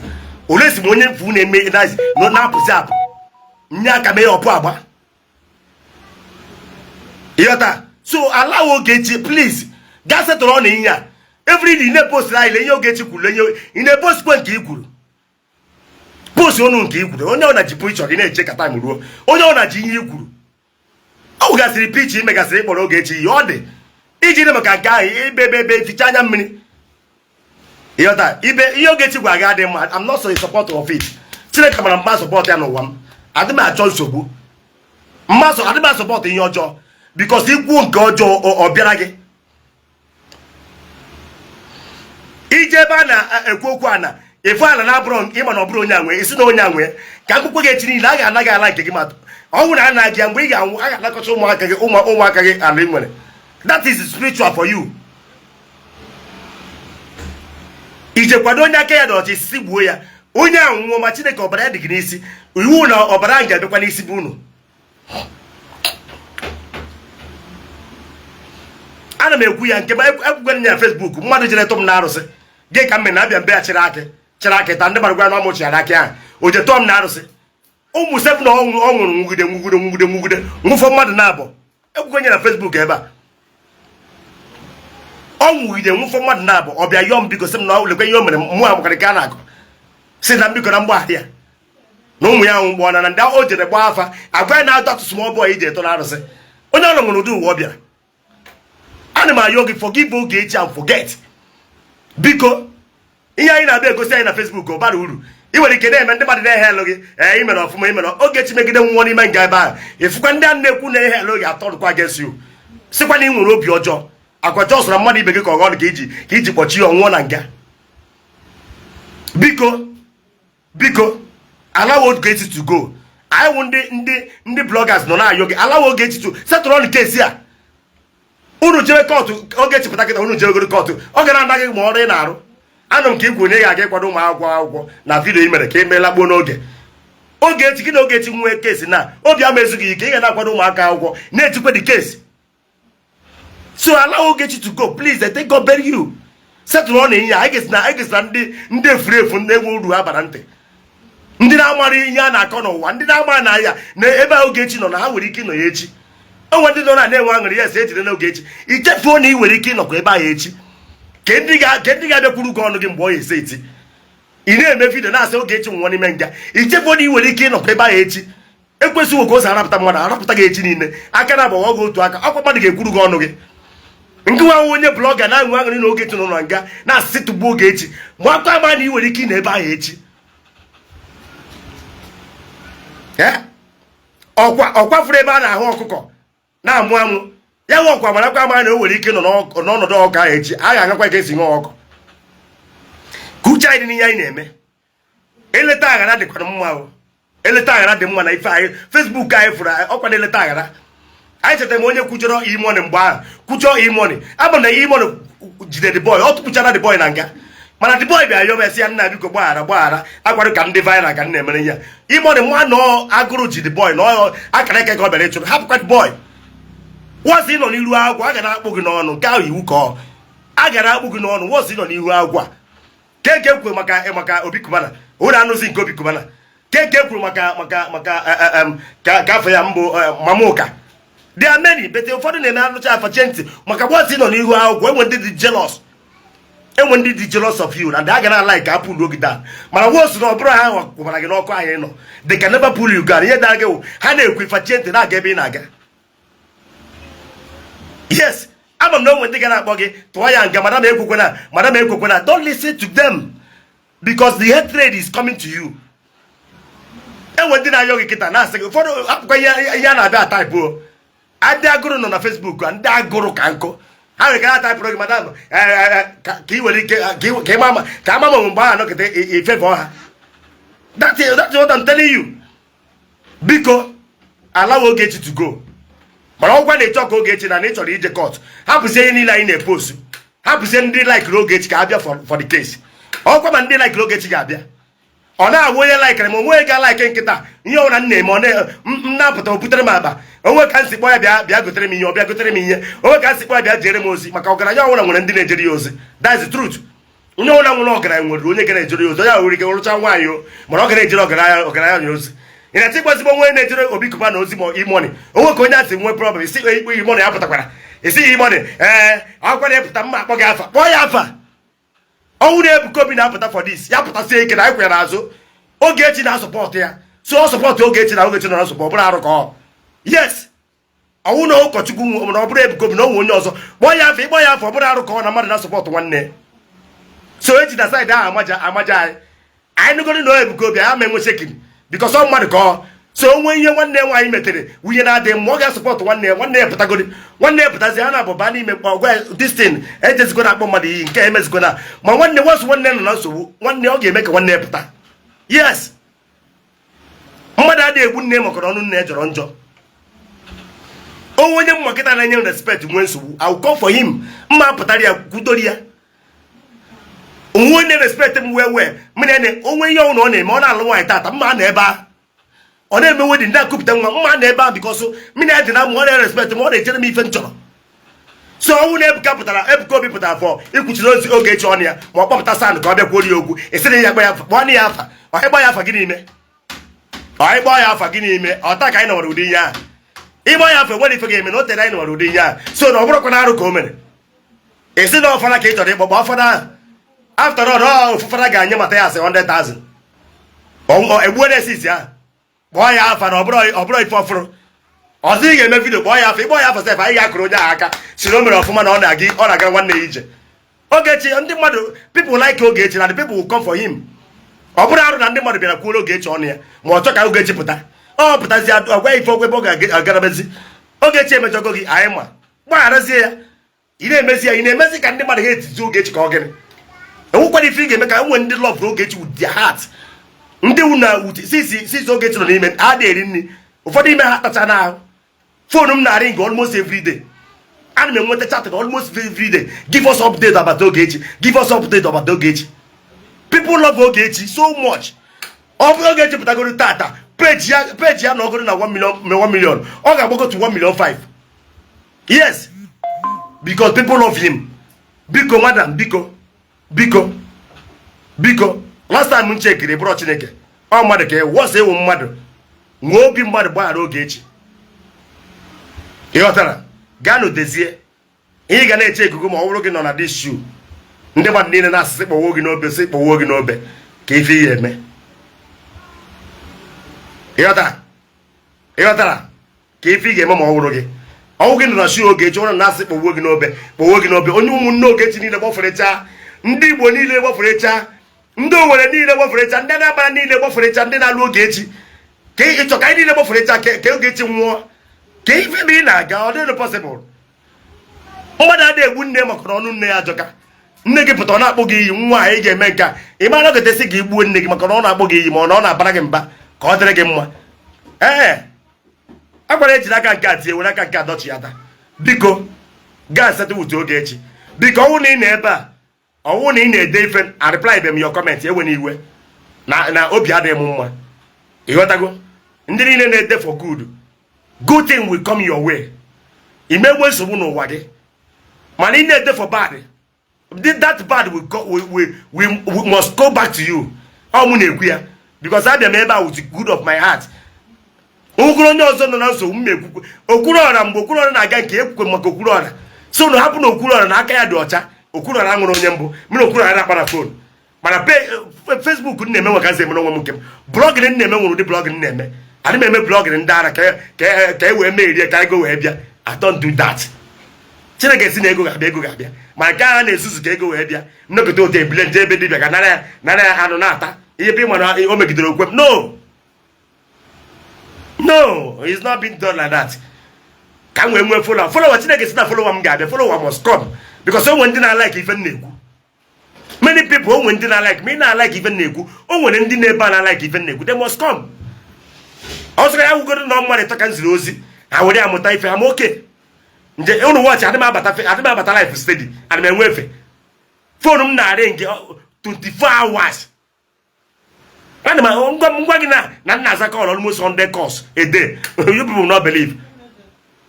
Ole si m onye mfu na-eme na-apụzi apụ nye aka mee ya ọpụ agba. Ịghọta? So allow Ogechi, please. Gaa setụrụ ọnụ ihe a. Every day ị na-epost anyị ihe Ogechi kwuru, ihe ị na-epostkwe nke i kwuru, post ọnụ nke i kwuru. Onye ọ na ji picture gị na-eche ka time ruo, onye ọ na ji ihe i kwuru, ọ wụgasịrị picture imegasịrị ịkpọrọ Ogechi ihe ọ dị iji dị maka nke ahụ ibe ebe ebe ficha anya mmiri. Ịghọta? Ibe ihe Ogechi gwa gị adị mma. I'm not so support of it. Chineke mara mma support ya n'ụwa m. Adị m achọ nsogbu mmasọ, adị m support ihe ọjọọ, because ikwu nke ọjọọ ọ bịara gị. Ije ebe a na-ekwu okwu ana efu ala na-abụrụ ịma na ọ bụrụ onye a nwee isi na onye a nwee ka akwụkwọ gị echi niile a ga-ana gị ala nke gị. Ma ọnwụ na ana gị ya, mgbe ị ga-anwụ, a ga-anakọcha ụmụaka gị, ụmụaka gị ala ị nwere. That is spiritual for you. Ije kwado onye aka ya dị ọcha, isi gbuo ya, onye ahụ nwụọ, ma Chineke, ọbara ya dị gị n'isi. Iwu na ọbara ahụ ga-abịakwa n'isi bụ unu. Ana m ekwu ya nke ekwugara ya na Facebook. Mmadụ jere tụ m na arụsị gị ka m mere na abịa mbe ya chịrị akị, chịrị akị taa. Ndị mmadụ gwa na ọ mụ chịara akị ahụ, o je tụọ m na arụsị. Ụmụ sef na ọ nwụrụ, nwugide, nwugide, nwugide, nwugide, nwụfọ mmadụ na-abụ. Ekwugo nye na Facebook ebe a, ọ nwugide, nwụfọ mmadụ na-abụ. Ọ bịa yọọ m biko, sị m na ọ lekwe ihe o mere mụ amakarị ka a na-akọ, sị na mbiko na mgbaghara ya na ụmụ ya ahụ mgbọ na ndị o jere gbaa afa agwa ya na adọ atụsụ small boy iji eto na arụsị. Onye ọnọ nwere ụdị ụwa ọ bịara. Ana m ayọ gị, forgive Ogechi and forget, biko. Ihe anyị na-abịa egosi anyị na Facebook, ọ bara uru. Ị nwere ike na-eme ndị mmadụ na-ehe elu gị, ee, ị mere ọfụma, ị mere. Ogechi megide nwụọ n'ime nga ebe ahụ, ịfụkwa ndị a na-ekwu na ihe elu gị atọrụkwa against you, sịkwa na ị nwere obi ọjọọ akwa jọsụra mmadụ ibe gị ka ọghọm ka iji kpọchie ọnwụọ na nga. Biko, biko, allow Ogechi to go. Anyị wụ ndị bloggers nọ na-ayọ gị, allow Ogechi to settle on case a. Unu jebe court, Ogechi pụta kịta, unu jebegoro court, ọ ga na-anaghị ma ọrụ ị na-arụ. Anụ m ka ikwu na ị ga-aga ịkwado ụmụ akwụkwọ akwụkwọ na video ị mere ka ị meela gbuo n'oge. Ogechi gị na Ogechi nwee case na obi ama ezughị ike, ị ga na-akwado ụmụaka akwụkwọ na-etikwe the case. So allow Ogechi to go, please. I take God bury you, settle on ihe. Anyị ga-esi na ndị efuru efu, ndị enwe uru ha bara ntị, ndị na-amara ihe a na-akọ n'ụwa, ndị na-ama na ya na ebe a Ogechi nọ na ha nwere ike ịnọ ya echi. Onwe ndị nọ na na-enwe aṅụrị, ya esi ejide na Ogechi, ichefuo na ị nwere ike ịnọkwa ebe ahụ echi. Ke ndị ga-abịakwuru gị ọnụ gị mgbe ọ ya ese eti. Ị na-eme video na-asị Ogechi nwụọ n'ime nga, ichefuo na ị nwere ike ịnọkwa ebe ahụ echi. Ekwesịghị ka o si arapụta mmadụ arapụta gị echi niile, aka na agbawa gị otu aka, ọkwa mmadụ ga-ekwuru gị ọnụ gị. Nke nwa onye blogger na-enwe aṅụrị na Ogechi nọ na nga, na-asị tugbuo Ogechi, ma akwa ama na ị nwere ike ị na ebe ahụ echi. Ọkwa ọkwa fụrụ ebe a na-ahụ ọkụkọ na-amụ amụ ya nwe ọkwa, marakwa ama na o nwere ike nọ n'ọnọdụ ọkụ ahụ echi. A ga-agakwa ka esi nwe ọkụ ka uche anyị dị n'ihe anyị na-eme. Eleta aghara dịkwara mma o, eleta aghara dị mma na ife anyị Facebook anyị fụrụ ọkwa na eleta aghara. Anyị chetara m onye kwujọrọ E-Money mgbe ahụ, kwujọọ E-Money. Ama na E-Money jide the boy, ọ tụpụchara the boy na nga, mana the boy bịa yọọ esi ya, nna, biko, gbaghara, gbaghara, akwado ka ndị viral ka m na-emere ihe. E-Money nwa nọ agụrụ ji the boy na ọ akara eke ka ọ bịara ịchụrụ. Hapụkwa the boy. Once ị nọ n'iru akwụkwọ, a ga na-akpụ gị n'ọnụ. Nke ahụ iwu ka ọ a gara akpụ gị n'ọnụ. Once ị nọ n'ihu akwụkwọ a, keke kwuru maka Obi Cubana, ụlọ anụzi nke Obi Cubana, keke kwuru maka ka afọ ya mbụ mama ụka. There are many, but ụfọdụ na-eme anụcha afache ntị maka once ị nọ n'ihu akwụkwọ, enwe ndị dị jealous, enwe ndị dị jealous of you, and a ga na like a pull gị down. Mana once na ọ bụrụ ha kwụbara gị n'ọkụ ahụ ị nọ, they can never pull you down. Ihe dara gị wụ ha na-ekwu ifachie ntị na-aga ebe ị na-aga. Yes, ama m na onwe ndị ga na-akpọ gị tụọ ya nga, madam ekwekwena, madam ekwekwena. Don't listen to them, because the hatred is coming to you. Enwe ndị na-ayọ gị kịta na-asị gị ụfọdụ akwụkwọ ihe a na-abịa ataịpụ. Ndị agụrụ nọ na Facebook, ndị agụrụ ka nkụ, ha nwere ike na-ataịpụrụ gị, madam, ka ị nwere ike ka ị ma ka ama ma mgbe ahụ anọkịta ifevọ ha. That's what I'm telling you. Biko, allow Ogechi to go. Mana ọgwa na-echọ ka Ogechi na ị chọrọ ije court, hapụzie ihe niile anyị na-epost, hapụzie ndị likere Ogechi ka abịa for the case. Ọkwa ma ndị likere Ogechi ga-abịa, ọ na-awụ onye likere ma onwe ga like nkịta. Ihe ọbụla m na-eme, ọ m na-apụta, o butere m akpa onwe ka m si kpọọ ya, bịa, bịa gotere m ihe, ọ bịa gotere m ihe onwe ka m si kpọọ ya, bịa jere m ozi. Maka ọgaranya ọbụla nwere ndị na-ejere ya ozi. That's the truth. Onye ọbụla nwere ọgaranya nwere onye ga na-ejere ya ozi. Onye ahụ nwere ike rụcha nwaanyị o, mana ọ ga na-ejere ọgaranya ya ozi. Ị na-achọ ịgwa ezigbo onwe na-ejere Obi Cubana ozi ma E-Money onwe ka onye a si nwee problem isi ikpe E-Money ya pụtakwara isi E-Money, ee, akwụkwọ na-epụta mma akpọ gị afa, kpọọ ya afa. Ọnwụ na Ebuka Obi na-apụta for this, ya pụtasie ike na anyị kwere azụ. Ogechi na-asupport ya, so ọ support Ogechi na Ogechi nọ na nsogbu, ọ bụrụ arụ ka ọ yes. Ọnwụ na ụkọchukwu na ọ bụrụ Ebuka Obi na onwe onye ọzọ, kpọọ ya afọ, ịkpọ ya afọ, ọ bụrụ arụ ka ọ na mmadụ na-asupport nwanne. So eji na side ahụ amaja anyị nụgoro na Ebuka Obi ama enwe shaking, because ọ mmadụ ka ọ so onwe ihe nwanne ya nwaanyị metere nwunye na-adịghị mma, ọ ga-asupport nwanne ya. Nwanne ya pụtagori, nwanne ya pụtazi, ha na-abụba n'ime ọgwa destin ejezikwa na-akpọ mmadụ iyi nke emezikwa na ma nwanne once nwanne nọ na nsogbu, nwanne ọ ga-eme ka nwanne ya pụta. Yes, mmadụ adịghị egbu nne maka na ọnụ nne ya jọrọ njọ. Onwe onye mma kịta na-enye m respect nwee nsogbu, I will call for him. Mma pụtara ya, kwudoro ya. Onwe onye respect m wee wee m na onwe ihe ọnwụ na ọ na-eme. Ọ na-alụ nwaanyị tata, mma na ebe ahụ. Ọ na-eme wedding, na-akụpụta nwa, mma na ebe ahụ, because m na dị na mma. Ọ na-respect m, ọ na-echere m ife m chọrọ. So ọnwụ na Ebuka pụtara, Ebuka Obi pụtara fọ ikwuchiri ozi Ogechi ọnụ ya, ma ọ kpọpụta sand ka ọ bịa kwuo ya okwu, esịrị ya gba ya afa, kpọọ ya afa. Ọ ịgba ya afa gị n'ime, ọ ịgba ya afa gị n'ime ọta ka anyị nọwara ụdị ihe ahụ. Ịgba ya afa, nwere ife ga-eme na o tere anyị nọwara ụdị ihe ahụ. So na ọ bụrụkwa na arụ ka o mere, esi na ọfara ka ị chọrọ ịkpọ, kpọọ fada ahụ. After all, ọ ofu fada ga-anye mata ya asị 100,000 egbuo na esisi ahụ. Kpọọ ya afa na ọ bụrụ ife ọfụrụ ọzọ ị ga-eme video, kpọọ ya afa. Ịkpọ ya afa sef, anyị ga-akụrụ onye ahụ aka, si na o mere ọfụma, na ọ na-aga, ọ na-agara nwanne ya ije. Ogechi, ndị mmadụ, people like Ogechi na the people will come for him. Ọ bụrụ arụ na ndị mmadụ bịara kwuoro Ogechi ọnụ ya, ma ọ chọ ka Ogechi pụta, ọ pụtazi ọgwa ife ọgwa ebe ọ ga-agarabezi. Ogechi emechọgo gị, anyị ma gbagharazie ya. Ị na-emezi ya, ị na-emezi ka ndị mmadụ ha etizi Ogechi ka ọ gịnị? Enwekwana ife ị ga-eme ka enwe ndị love Ogechi with their heart, ndị wu na sisi sisi Ogechi nọ n'ime ha na-eri nri, ụfọdụ ime ha tacha n'ahụ. Phone m na-ring almost every day. Ana m enweta chatting almost every day: "Give us update about Ogechi, give us update about Ogechi." People love Ogechi so much. Ọ bụrụ Ogechi pụtagoro tata, page ya na ọgoro na 1 million, 1 million, ọ ga-agbago to 1 million 5. Yes, because people love him. Biko madam, biko, biko, biko, last time m chekiri, bụrụ Chineke ọ mmadụ ka wọsọ ewu mmadụ nwee obi mmadụ gbaghara Ogechi. Ị ghọtara? Gaa dezie ihe ị ga na-eche ikuku ma ọ bụrụ gị nọ na this shoe, ndị mmadụ niile na-asịsị kpọwuo gị n'obe, sị kpọwuo gị n'obe, ka ife ihe eme. Ị ghọtara? Ị ghọtara ka ife ị ga-eme ma ọ bụrụ gị, ọnwụ gị nọ na shoe Ogechi, ọrụ na-asị kpọwuo gị n'obe, kpọwuo gị n'obe, onye ụmụnne Ogechi niile gbaferechaa, ndị Igbo niile gbaferechaa, ndị Owere niile gbaferechaa, ndị Anambra niile gbaferechaa, ndị na-alụ Ogechi, ka ịchọ ka anyị niile gbaferechaa ka Ogechi nwụọ, ka ife ebe ị na-aga. Ọ dịghị possible. Mmadụ adịghị egbu nne maka na ọnụ nne ya ajọka. Nne gị pụta, ọ na-akpọ gị iyi, nwa anyị ga-eme nke a, ị mara gotesi ka igbuo nne gị maka na ọ na-akpọ gị iyi, ma ọ na ọ na-abara gị mba ka ọ dịrị gị mma? Ee, a gwara ejiri aka nke a tie, were aka nke a dọchi ya taa. Biko gaa settle with Ogechi. Biko, ọnwụ na ị na ebe a, ọnwụ na ị na-ede ife a, reply be m your comment, ewe n'iwe na obi adịghị m mma. Ịghọtago? Ndị niile na-ede for good, good thing will come your way. Imegbe nsogbu n'ụwa gị, mana ị na-ede for bad, that bad will, go, will must go back to you. Ọ mụ na-ekwu ya, because abịa m ebe a with the good of my heart. Nwụgoro onye ọzọ nọ na nsogbu, m ekwukwe Okwuruọra. Mgbe Okwuruọra na-aga nke ekwukwe maka Okwuruọra, so na hapụ na Okwuruọra na aka ya dị ọcha. Okwuruọra nwere onye mbụ m na Okwuruọra na-akpa na phone, mana Facebook m na-eme nweka nzi emere onwe m nke m. Blogging m na-eme nwere ụdị blogging m na-eme. Adị m eme blogging ndị ara ka e wee merie, ka ego wee bịa. I don't do that. Chineke si na ego ga-abịa, ego ga-abịa, ma nke agha na-ezuzu ka ego wee bịa, nnọkọta ụtọ ebile nje ebe dibịa ka nara ya, nara ya anụ na-ata ihe ebe ị ma na o megidere okwe m. No, no, it's not been done like that. Ka m wee nwee follower, follower, Chineke si na follower m ga-abịa. Follower must come, because o nwere ndị na-alike ife m na-ekwu. Many people, o nwere ndị na-alike ma ị na-alike ife m na-ekwu. O nwere ndị na-ebe a na-alike ife m na-ekwu. They must come. Ọ sịrị ya wugoro na mmadụ ịtọ ka m ziri ozi, ha were amụta ife ha ma oke nje ụnụ wọchị. Adị m abata, adị m abata live steady. Ana m enwe efe. Phone m na-arị nke 24 hours. Ana m ngwa gị na nna aza call almost 100 calls a day. You people will not believe.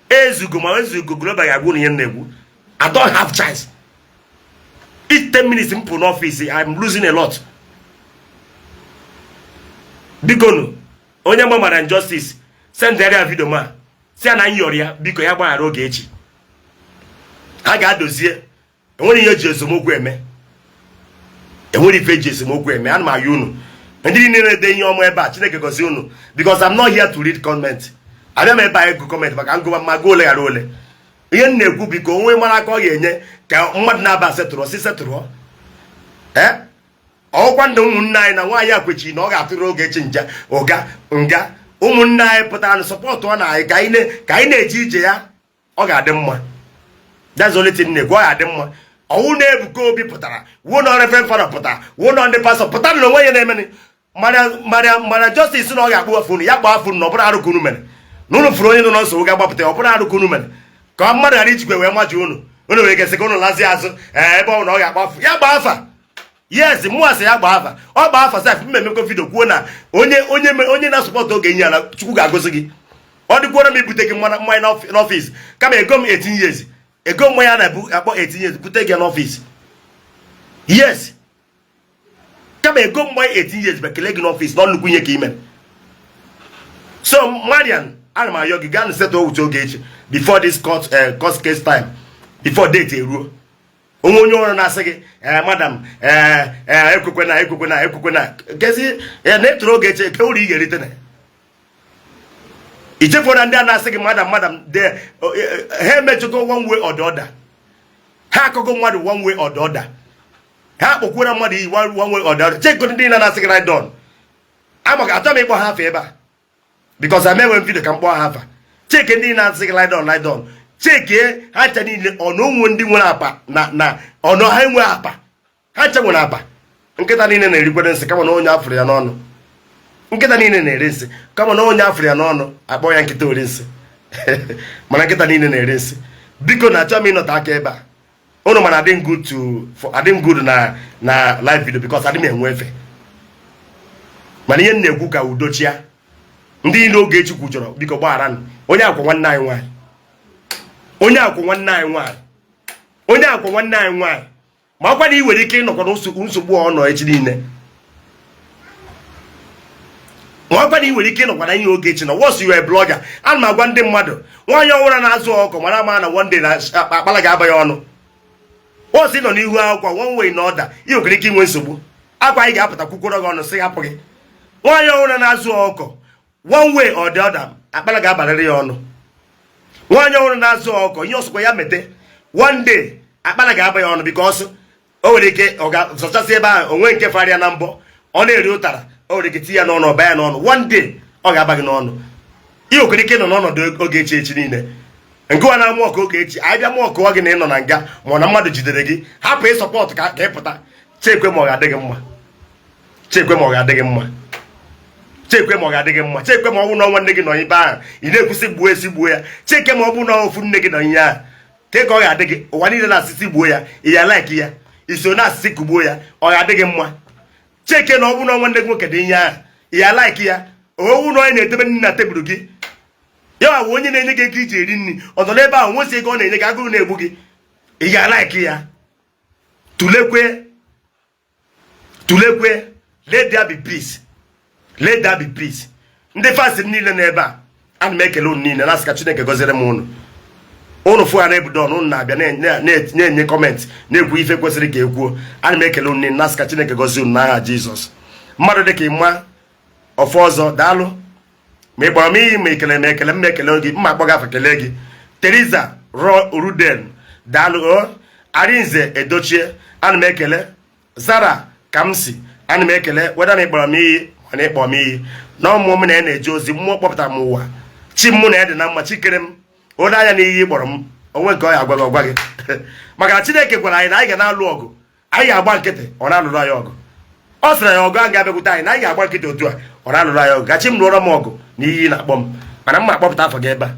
Ezugo ma Ezugo Global ga-agwa unu ihe m na-ekwu. I don't have chance. Each 10 minutes m pụ n'ọfịs, I'm losing a lot. Biko nụ, onye mgba mara injustice, send ya video ma si ya na m yọrọ ya, biko ya gbaghara Ogechi. Ha ga-adozie. Enwere ihe eji esemokwu eme, enwere ife eji esemokwu eme. Ana m ayọ unu, ndị niile na-ede ihe ọma ebe a, Chineke gozie unu, because I'm not here to read comment. Abịa m ebe a ego comment maka ngụba mma gụọ ole ghara ole. Ihe m na-ekwu, biko, onwe mara aka ọ ga-enye ka mmadụ na-aba setụrụ si setụrụ. Ee, ọkwa ndị ụmụnne anyị na nwaanyị a kwechiri na ọ ga-atụrụ Ogechi nja ụga nga. Ụmụnne anyị pụtara na support ọ na anyị ka anyị na-eje ije ya, ọ ga-adị mma. That's the only thing na-ekwu. Ọ ga-adị mma. Ọwụ na Ebuka Obi pụtara, wuo na Reverend Father pụtara, wuo na ndị pastọ pụtara na onwe ya na-emeni mara justice na ọ ga-akpụ afọ unu, ya kpọọ afọ unu, na ọ bụrụ arụ ka unu mere na unu fụrụ onye nọ na nsogbu ga-agbapụta ya. Ọ bụrụ arụ ka unu mere ka mmadụ ghara ijikwe wee maji unu, unu nwere ike sị ka unu lazie azụ. Ee, ebe ọ bụ na ọ ga-akpọ afọ ya, gbaa afa. Yes, mụ asị ya gbaa afa. Ọ gbaa afa sef, m emekwa video kwuo na onye onye onye na-asupport oge enyi ya na Chukwu ga-agọzi gị. Ọ dịkwuoro m ibute gị mmanya n'office, kama ego m 18 years, ego mmanya a na-ebu akpọ 18 years bute gị n'office. Yes, kama ego mmanya 18 years bụ kelee gị n'office na nnukwu ihe ka ime. So Marian, ana m ayọ gị, gaa na settle with Ogechi before this court case time, before date eruo. Onwe onye ọrụ na-asị gị, ee, madam, ee, ee, ekwekwe na ekwekwe na ekwekwe na kezi na etoro Ogechi ke uru ị ga-erite na ichefuo na ndị a na-asị gị madam, madam de ha emechego one way or the other. Ha akọgo mmadụ one way or the other. Ha akpọkwuola mmadụ iyi one way or the other. Cheko ndị na-asị gị right on ama achọ m ịkpọ ha afa ebe a because amewe m video ka m kpọọ ha afa. Cheke ndị na-asị gị lie down, lie down. Cheke ha ncha niile ọnụ onwe ndị nwere apa na ọnụ ha enwe apa. Ha ncha nwere apa. Nkịta niile na-erikwere nsị, kama na onye afụrụ ya n'ọnụ. Nkịta niile na-eri nsị, kama na onye afụrụ ya n'ọnụ akpọ ya nkịta ori nsị. Mana nkịta niile na-eri nsị. Biko, na achọ m ịnọte aka ebe a ụnụ, mana adị m good to for adị m good na live video because adị m enwe efe. Mana ihe m na-ekwu ka udo chia. Ndị niile Ogechi kwujọrọ, biko gbaghara. Onye akwa nwanne anyị nwaanyị, onye akwa nwanne anyị nwaanyị, onye akwa nwanne anyị nwaanyị, ma ọkwa na ị nwere ike ịnọkọ na nsogbu ọ nọ echi niile, ma ọkwa na ị nwere ike ịnọkwa na ihe Ogechi nọ. Once you are a blogger, ana m agwa ndị mmadụ, nwaanyị ọhụrụ na-azụ ọkụ mara ama na one day na akpala ga-aba ya ọnụ. Once ị nọ n'ihu akwụkwọ, one way na ọda, ị nwekwara ike inwe nsogbu. Akwa anyị ga-apụta kwukworo gị ọnụ sị hapụ gị. Nwaanyị ọhụrụ na-azụ ọkụ, one way or the other, akpala ga-abalịrị ya ọnụ. Nwaanyị ọhụrụ na-azụ ọkụ, ihe ọsọkwa ya mete, one day akpala ga-aba ya ọnụ because o nwere ike ọ ga-zọchasị ebe ahụ onwe nke fara ya na mbọ. Ọ na-eri ụtara, o nwere ike tinye ya n'ọnụ, ọba ya n'ọnụ. One day ọ ga-aba gị n'ọnụ. Ị nwekwara ike nọ n'ọnọdụ Ogechi echi niile. Nke nwa na-amụ ọkụ Ogechi, anyị bịa mụọ ọkụọ gị na ị nọ na nga, ma ọ na mmadụ jidere gị, hapụ ịsupport ka ị pụta. Chekwe ma ọ ga-adị gị mma. Chekwe ma ọ ga-adị gị mma. Chekwe ma ọ ga-adị gị mma. Chekwe ma ọ bụ na nwanne gị nọ ebe ahụ ị na-ekwusị gbuo esi gbuo ya. Cheke ma ọ bụ na ofu nne gị nọ ihe ahụ ke ka ọ ga-adị gị. Ụwa niile na-asịsị gbuo ya, ị ya like ya, iso na-asịsị kugbuo ya, ọ ga-adị gị mma? Cheke na ọ bụ na nwanne gị nwoke dị ihe ahụ, ị ya like ya? Owu na onye na-edebe nri na tebụl gị, ya wa onye na-enye gị ego iji eri nri, ọ nọ n'ebe ahụ nwesị ego ọ na-enye gị, agụrụ na-egbu gị, ị ga-alike ya? Tulekwe, tulekwe. Let there be peace, let there be peace. Ndị fans niile n'ebe a, ana m ekele unu niile, na-asị ka Chineke gọziere m unu. Unu fụ ha na-ebudo ọnụ unu na-abịa na-enye comment, na-ekwu ife kwesịrị ka ekwuo. Ana m ekele unu niile, na-asị ka Chineke gọzie unu n'aha Jizọs. Mmadụ dịka ịma ọfọ ọzọ, daalụ. Ma ị kpọrọ m iyi, ma ekele m ekele m ekele gị, mma akpọ gị afa kelee gị. Teresa Ruden, daalụ o. Arinze Edochie, ana m ekele. Zara Kamsi, ana m ekele. Weda na ịkpọrọ m iyi, mana ịkpọ m iyi na ọmụmụ m na ya na-eje ozi mmụọ kpọpụtara m ụwa, chi mụ na ya dị na mma, chikere m onye anya n'iyi kpọrọ m onwe nke ọ ya agwa gị, ọgwa gị, maka na Chineke gwara anyị na anyị ga na-alụ ọgụ, anyị ga-agba nkịtị, ọ na-alụrụ anyị ọgụ. Ọ sịrị ya ọgụ ahụ ga-abịakwute anyị, na anyị ga-agba nkịtị otu a, ọ na-alụrụ anyị ọgụ. Gachi m lụọrọ m ọgụ na iyi na-akpọ m, mana mma akpọpụta afọ gị ebe a.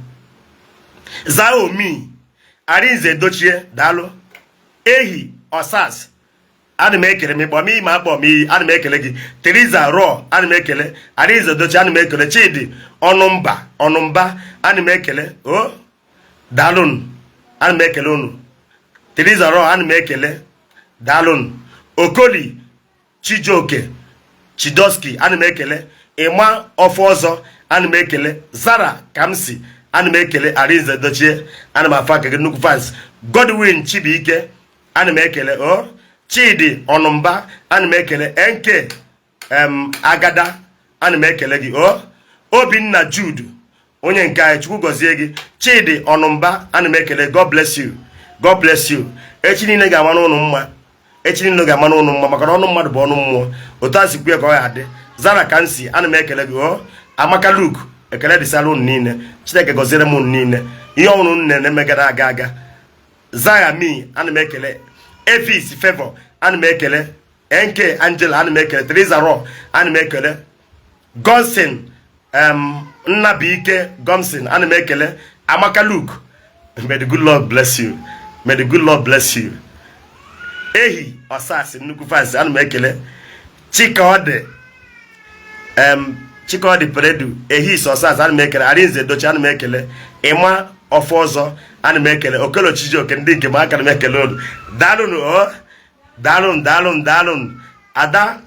Zaa omi. Arinze Dochie, daalụ. Ehi Ọsas, ana m ekele m. Ịkpọ m iyi, ma akpọ m iyi, ana m ekele gị. Teresa Rọ, ana m ekele. Arinze Dochie, ana m ekele. Chidi Ọnụmba, Ọnụmba, ana m ekele o. Daalụnụ, ana m ekele unu. Teresa Rọ, ana m ekele, daalụnụ. Okoli Chijioke Chidoski, ana m ekele. Ịma ọfọ ọzọ, ana m ekele. Zara Kamsi, ana m ekele. Arinze Dochie, ana m afọ aka gị, nnukwu fans. Godwin Chibuike, ana m ekele o. Chidi Ọnụmba, ana m ekele. Nk em Agada, ana m ekele gị o. Obinna Jude, onye nke anyị, Chukwu gọzie gị. Chidi Ọnụmba, ana m ekele. God bless you, God bless you. Echi niile ga-ama n'ụnụ mma, echi niile ga-ama n'ụnụ mma, maka na ọnụ mmadụ bụ ọnụ mmụọ. Otu a si kwue ka ọ ya adị. Zara ka nsi, ana m ekele gị o. Amaka Luke, ekele dịsara unu niile. Chineke gọziere m unu niile, ihe ọhụrụ unu na-eme gara aga aga. Zaya mi, ana m ekele. Evis Favor, ana m ekele. Nk Angela, ana m ekele. Teresa Ro, ana m ekele. Godson Nnabuike Gomson, ana m ekele. Amaka Luke, may the good Lord bless you, may the good Lord bless you. Ehi Ọsasị, nnukwu fans, ana m ekele Chikaọdị, em Chikaọdị Peredu, Ehi Ọsasị, ana m ekele Arinze Dochi, ana m ekele Ịma Ọfọ Ọzọ, ana m ekele Okelo Chijioke, ndị nke m, aka m ekele unu. Daalụnụ o, daalụnụ, daalụnụ, daalụnụ. Ada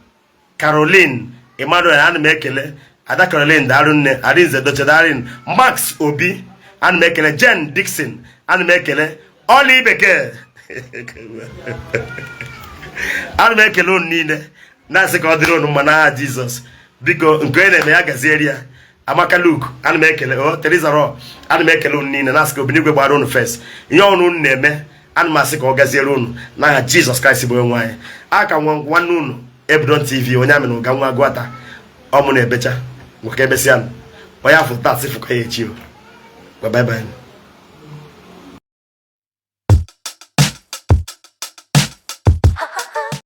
Caroline Emmanuel, ana m ekele Ada Caroline, daalụ nne. Arinze Doche, daalụ. Max Obi, ana m ekele Jen Dixon, ana m ekele Ọla Bekee, ana m ekele unu niile, na-asị ka ọ dịrị unu mma n'aha Jizọs. Biko, nke onye na-eme, ya gaziere ya. Amaka Luke, ana m ekele o. Teresa Ro, ana m ekele unu niile, na-asị ka obinigwe gbara unu first. Ihe ọnụ unu na-eme, ana m asị ka ọ gaziere unu n'aha Jizọs Kraịst bụ onye anyị. Aka nwa nwanne unu, Ebudon TV, onye amị na ụga nwa agụata ọmụ na-ebecha. Ngwa, ka emesịa. Onye afọ taa sị fụka ya echi o. Bye bye.